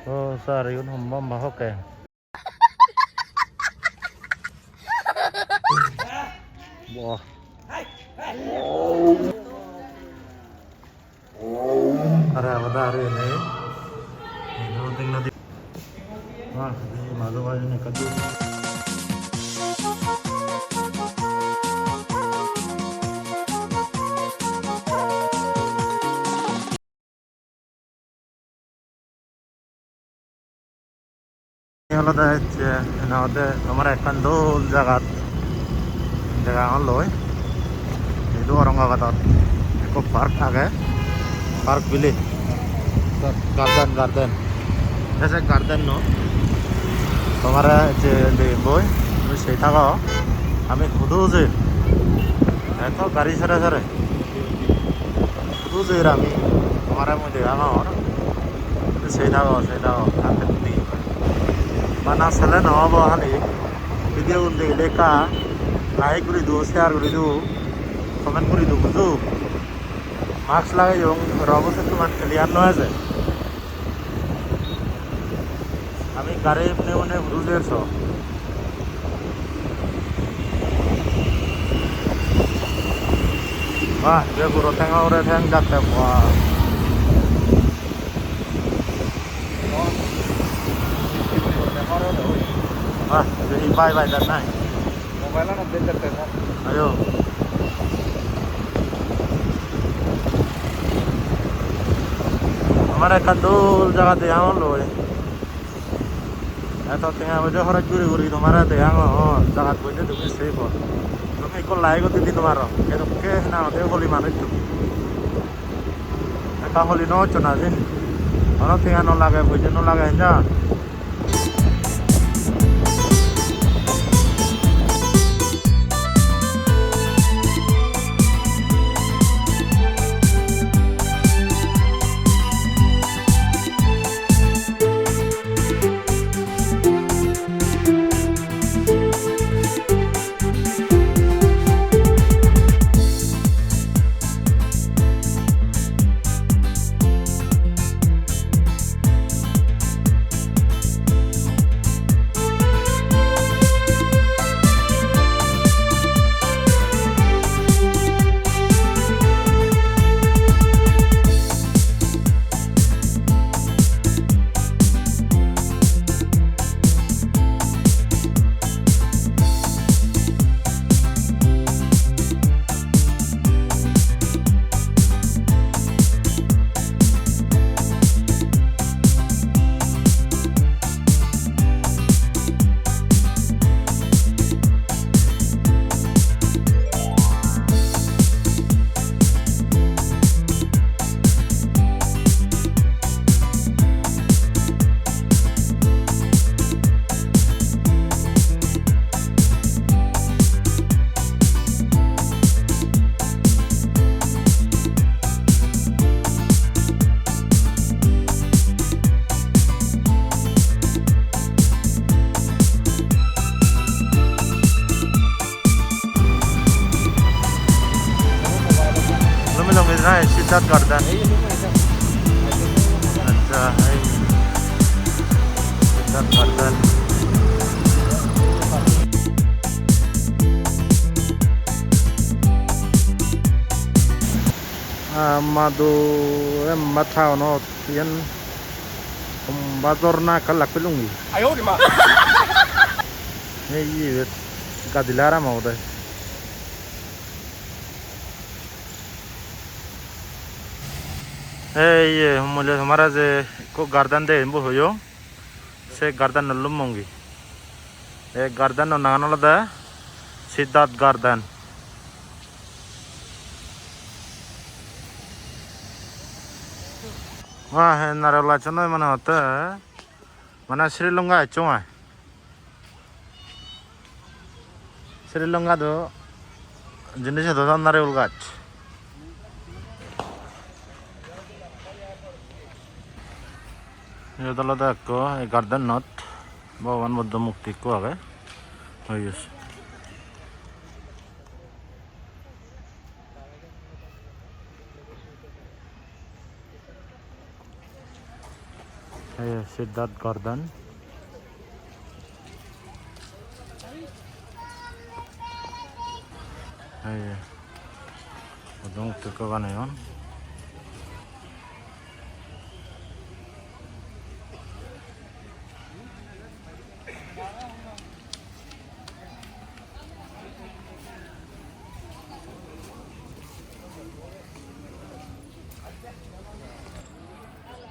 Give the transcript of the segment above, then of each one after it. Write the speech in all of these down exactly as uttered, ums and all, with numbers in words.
O sir, igun homba homba hokke. Wah. Are abada are ne. Idu tingna di. Wah, di madu madu ne kadu. Iyen olode hecche, ena olode tomare ekkan dol jagat degangor loi. Idu Aurangabadot ekko park age, park bile garden, garden. Te se garden-ot tomare je degem boi, tumi sei thago, ami hudu jei, eto gari sere sere. Hudu jer ami, tomare mui degangor. Sei thago, sei thago, hakkedi. Bana sele no obo hali. Video un degile ekka like guri do, share guri do, comment guri do, bujo? Mask lageyong, robo se tuman clear no eje. Ami gari emne emne guri jer so. Wah, je puro thengo ugure theng jatte, wah. Wah, je hi bai bai jar nai. Mobile-anot bej jatte na. Ayo. Amar ekkan dol jaga degong loi. Eto tenga poije horoj guri guri tomare degongor, jagat boide tumi sei por. Tumi ekko like-o di di no paro. Edokke hena hoide holi manuj tumi. Ekka holi no hoccho na sini. Hono tenga no lage, poije no lage, hinja. Lumi lumi nai Siddharth Garden. Acha, ei Siddharth Garden. Ah, mado, eh, ma town-ot iyen homba jorna ekka lak pelungi. Ayo ri ma. Ei ibet gadile aram obode. Ei ye, mui tomare je ekko garden degem bo hoyong. Se garden-o lummongi. Ei garden-o nangan olode Siddharth Garden. Wah, he narigul gaccho noi mone hotte. Mane Sri Lanka ecchong ai. Sri Lanka do jinis edo narigul gach. Iyot olode ekko ei garden-ot Bhogoban Buddho murti ekko agey. Oi gese. Ei Siddharth Garden. Ei, odong tekko baneyon.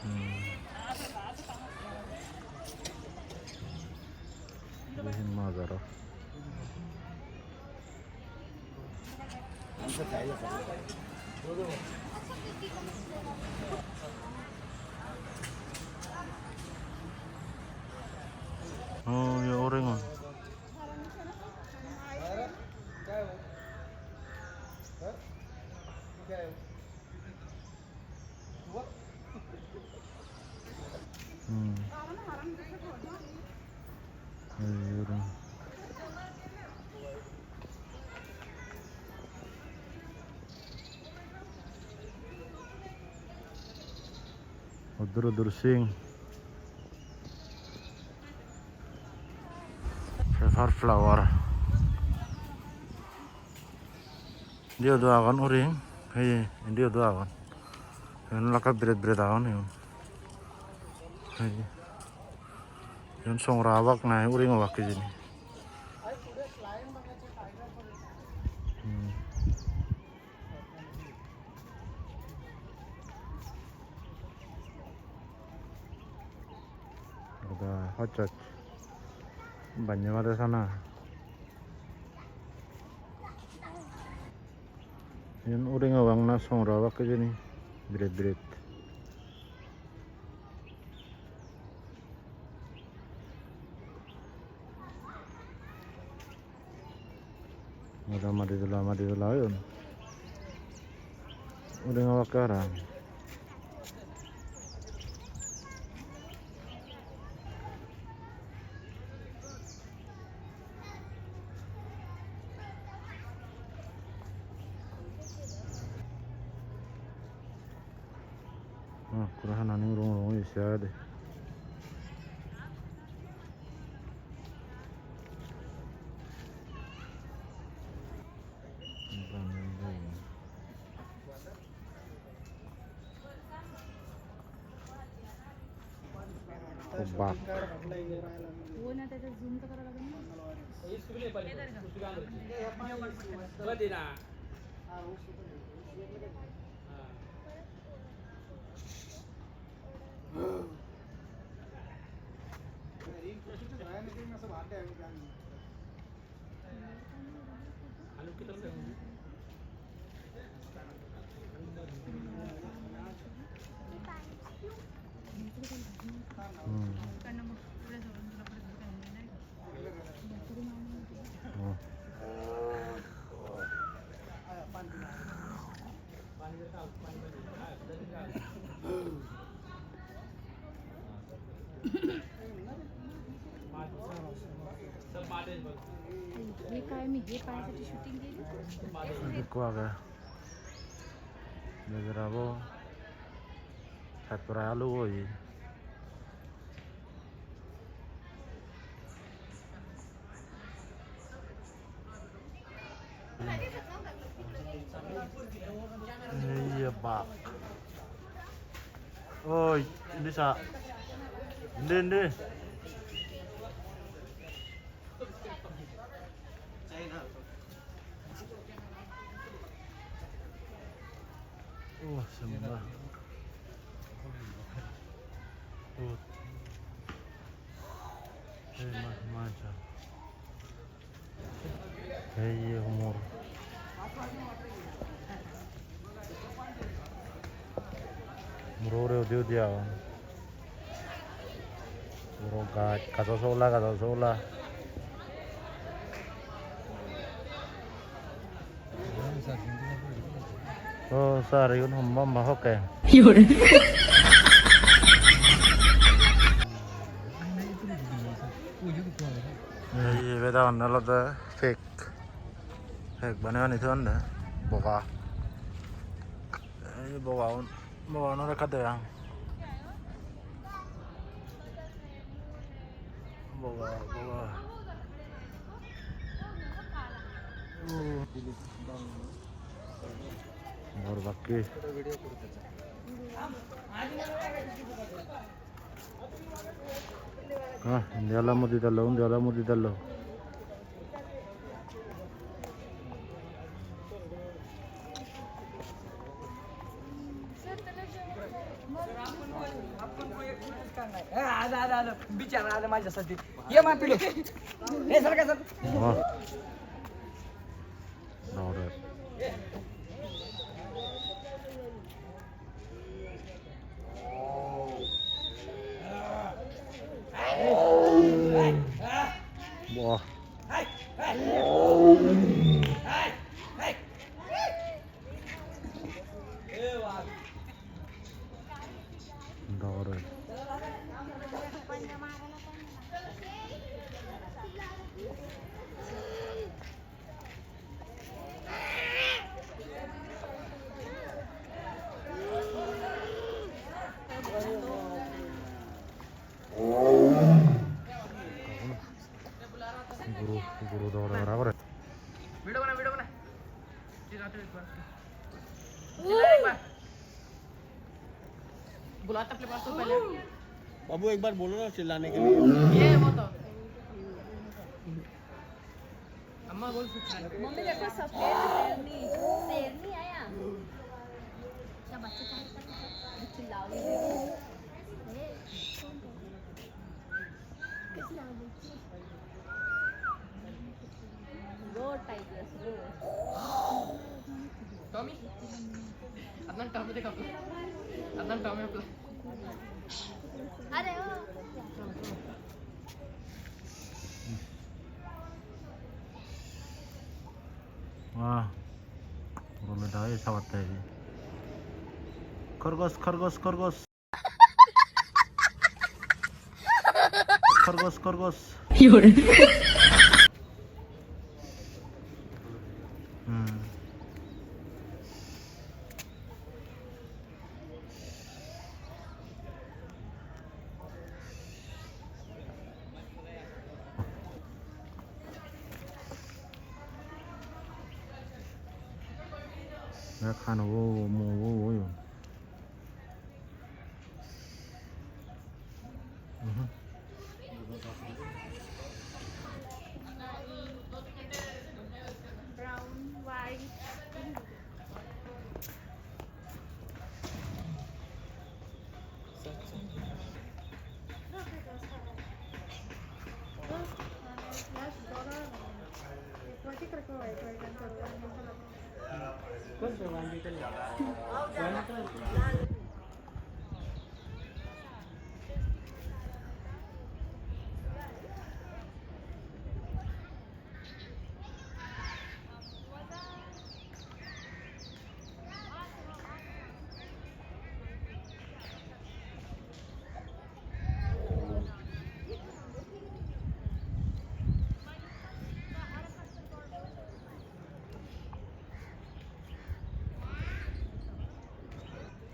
Hmm. Ibe hi maj aro. Oh, ye orengan. Hmm. Ei, uri. Uddur uddur sing. Pepper flower. Indi o do agon uring. Heye, indi o do agon. Igun olak biret biret agon igun. Heye. Igun songra obak nahi uring obak hijeni. Hmm. Goda hoj hoj banney made sana. Iyen uring obak na songra obak hijeni, biret biret. Goda madi dola, madi dola oyon. Uring obakke parapang. Ah, ekkore hanani urung urung oye se agede. Bak. वो ना त्याचा झूम तर करावं लागेल ना. हे धर गं. Hmm. Hmm. हे काय, मी हे पायासाठी शूटिंग केली. Ekko age. Bejerabo. Satpura alu oi. Ei ye ba. Oi, indi sa. Indi, indi. Oh, sembah. Oh. Ei ma, ma cha. Ei ye humor. Muro hure udi udi agon. Puro gaj, gajo sogola, gajo sogola. O sir, igun homma homma hokke. Ei, ibet agonde olode fake. Fake baney baney toyon de. Boga. Ei bogaun, bogaunore ekka degong. Baba, baba. Oh. Bor bakki. Ah, undi ole mudi dalo, undi ole mudi dalo. ए, आलं, आलं, आलं. बिचारा आलं माझ्यासाठी. ये मा पिलो. ए, सर का सर? वाह. Louder. Wah. Dore. Guru, guru dore bara gore. Video bana, video bana. चिल्ला तो एक बार। चिल्ला एक बार। बुलाओ तो अपने पास को पहले। बाबू, एक बार बोलो ना चिल्लाने के लिए। ये वो तो। अम्मा बोल कुछ। मम्मी देखो सफेद शेरनी, शेरनी आया। क्या बच्चे का चिल्लाओ। Roar, tigers, roar. Tommy? Adnan Tommy dekho. Adnan Tommy apply. अरे ओ. वाह. Roll dai sabatte. खरगोश, खरगोश, खरगोश. खरगोश, खरगोश. কি করে? হুম. Ekkan obo, obo, obo, obo. Mhm. Brown, white.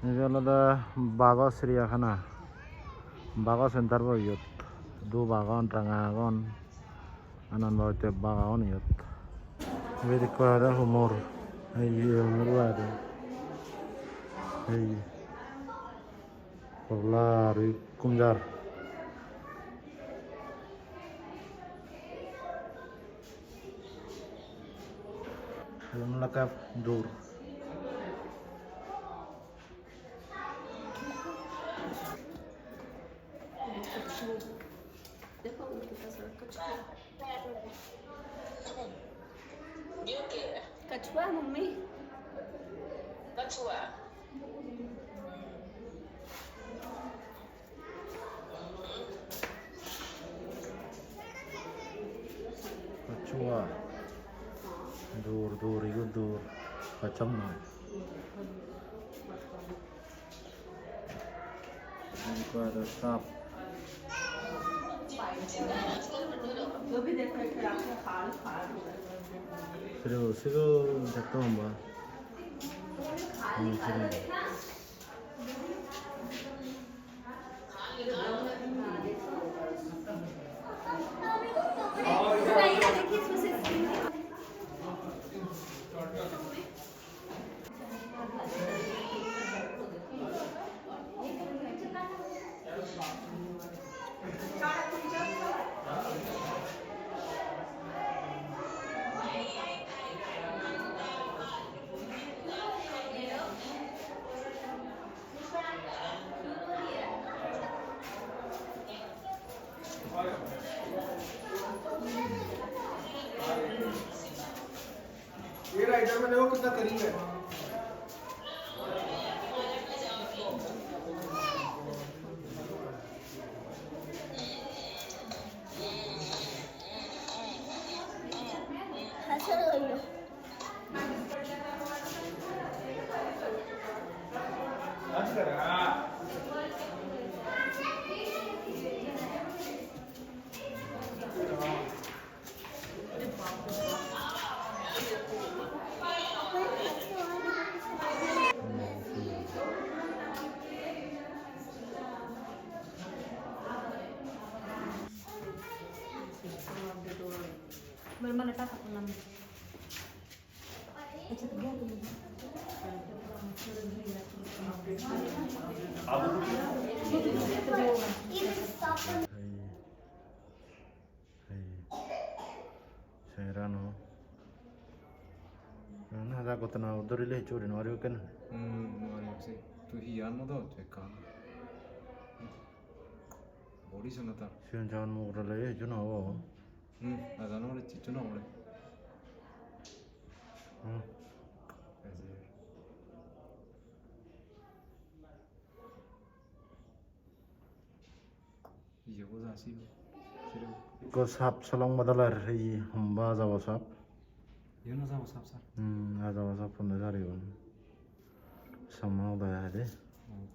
Ibe olode bago siriyakhana, bago center bo iyot, dup agon, ranga agon, nanan babotte bag agon iyot. Ibet ekko agede humor, ei ye humor bo agede, ei. Pogla aro ekko jar. Igun olakke dur. देखो, उनके पास रखो। कछुआ, मम्मी। कछुआ। Kachua. Dur, dur, igun dur. Kacham noi. Ekko aro sap. Sigo, sigo, dekte lamba. Hmm, sigo. ये राइडर मैंने वो कितना करीब है। Ei, ei, serano. Iyan haja gotton, dhorile hissu guri nw paribo ekkene. Hmm, nw paribo se. Tui hi anno do ekkan. Body sona tar. Sigon sagon mugor ole hissu nw obo. Hmm, haja nw pare, hissu nw pare. Hmm. Ei je. Iye boja sibe. Siro. Ekko sap solong bodol ar, ei homba ajabo sap. Iyen ajabo sap, sir. Hmm, ajabo sap honne sarigun. Samma obo ai de. Hmm.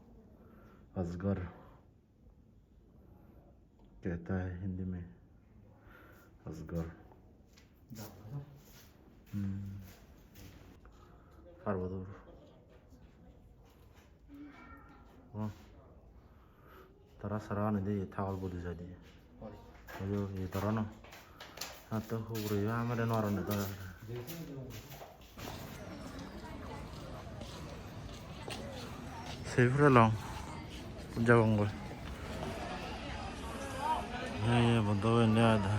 Ajgar. Kehta hai Hindi mein. Ajgar. Hmm. Parbot ugure. Oh. Tara sara ani de tagol bodi jai de. Oyo, ye tara no. Ato hugure yo amare no arone tara. Sei pura long. Jagongoi. He, he, bodo indi ada.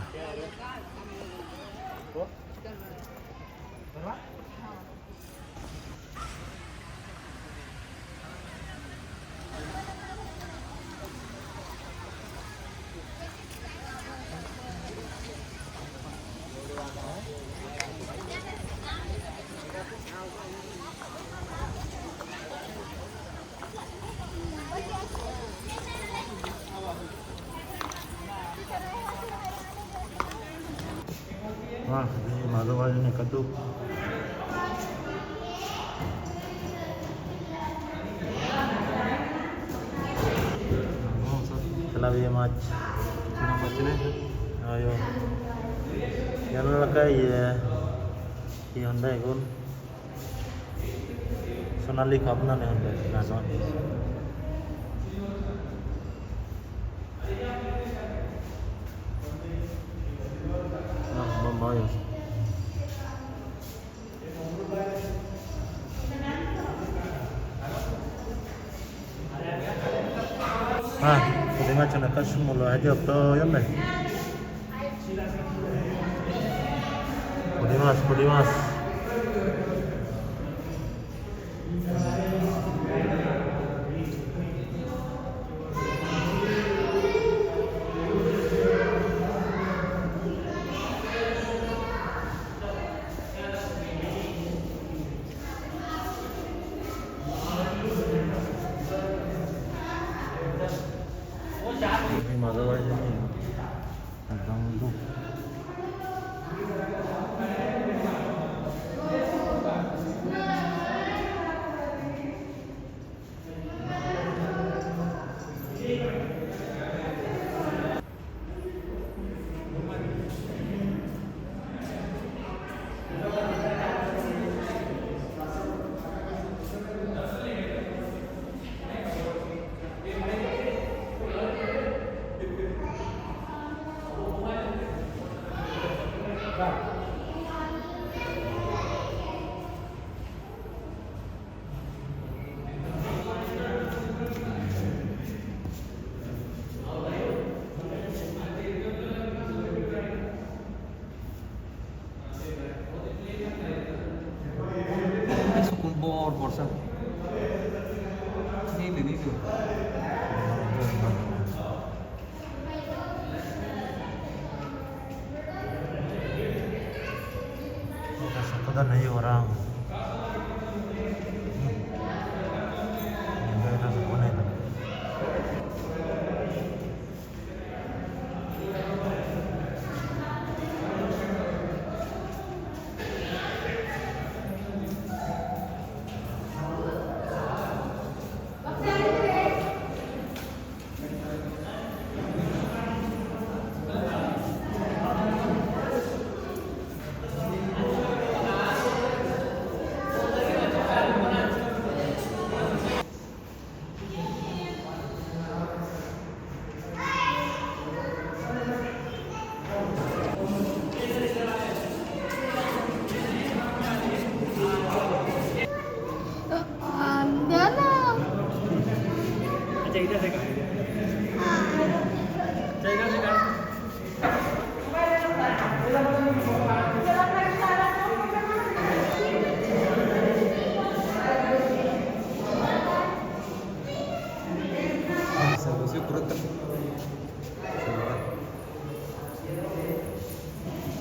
Wah, ini malu aja nih ketuk. Tilapia mach. Tilapia mach ne? Ayo. Iyan olode iye, hi honde igun? Sonali Cup na hi honde nagan? Na, lamba oye. Ha, pudi machchun ekka sumulo haji okto oyonne. Pudi mach, pudi mach. Ekdom duk. Sukkun bor bor sa. Nili, nili. Udah naik orang.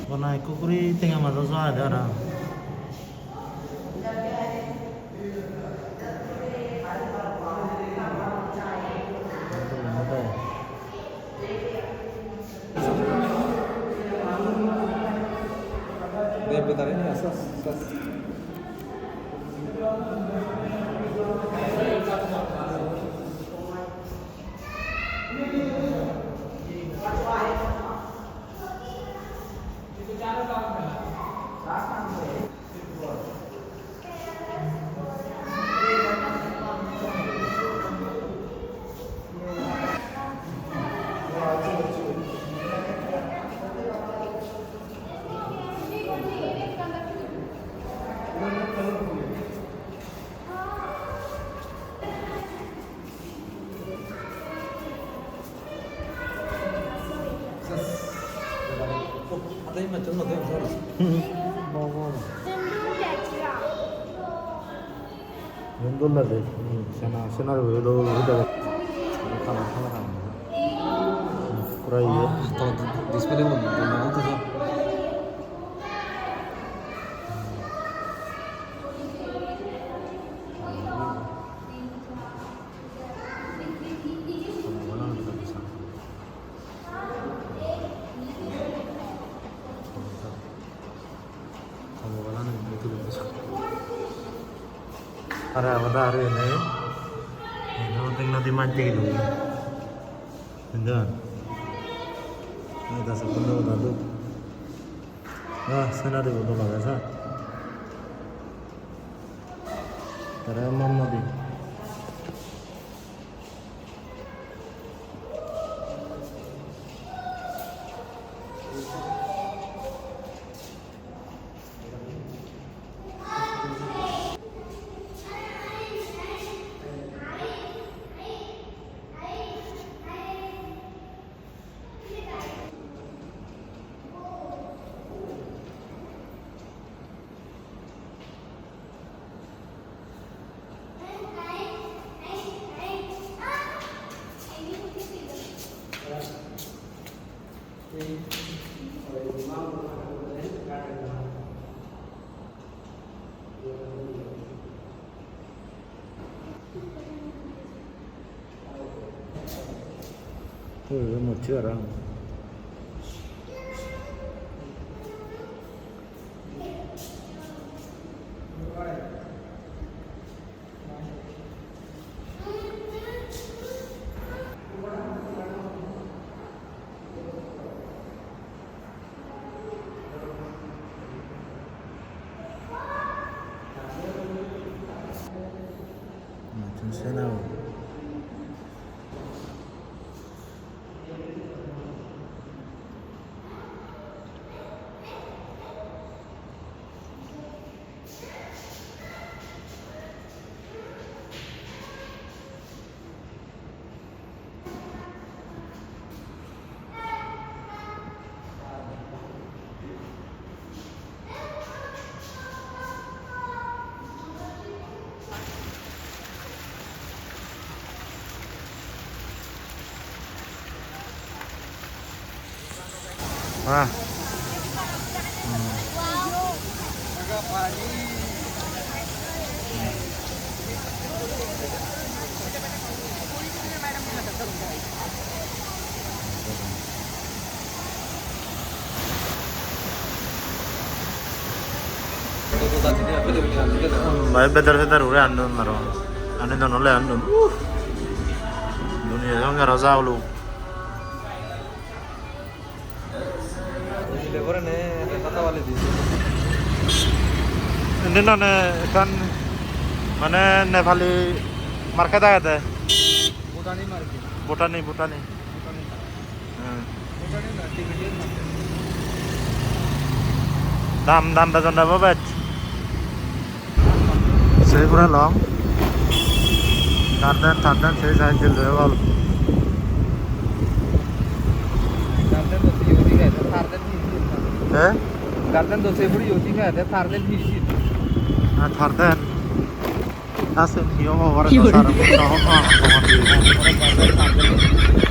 Bana ekko kuri tenga majo so agede para. Iyen dol lage, hmm, sena, scenery bo dol guri dege. Pura iye. Ah, to display bo dol dol. Are abar are ene. Ene tenga di maj degi dun. Enjon. Ai da sa kono da du. Ah, scenery bo dol age sa. Tara mamma di. Tui mocche parapang. Macchun se na. Ah. Hmm. Bhai, bedar sedar guri andon aro. Ani don ole andon. Uff. Duniya song aro ja olo. Indi nane ekkan mane Nepali market agede. Bhutani market. Bhutani, Bhutani. Bhutani. Hmm. Bhutani na, Tibetan market. Dam, dam bejon debo bej. Sei pura long. Garden, garden, sei side dil doi gol. Garden do sei puri gede, garden hi hi. Eh? Garden do sei puri yoti gede, garden hi hi. Ah, garden. Ah, sen hi obo, hobor no pang. Hi hore?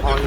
Hoi.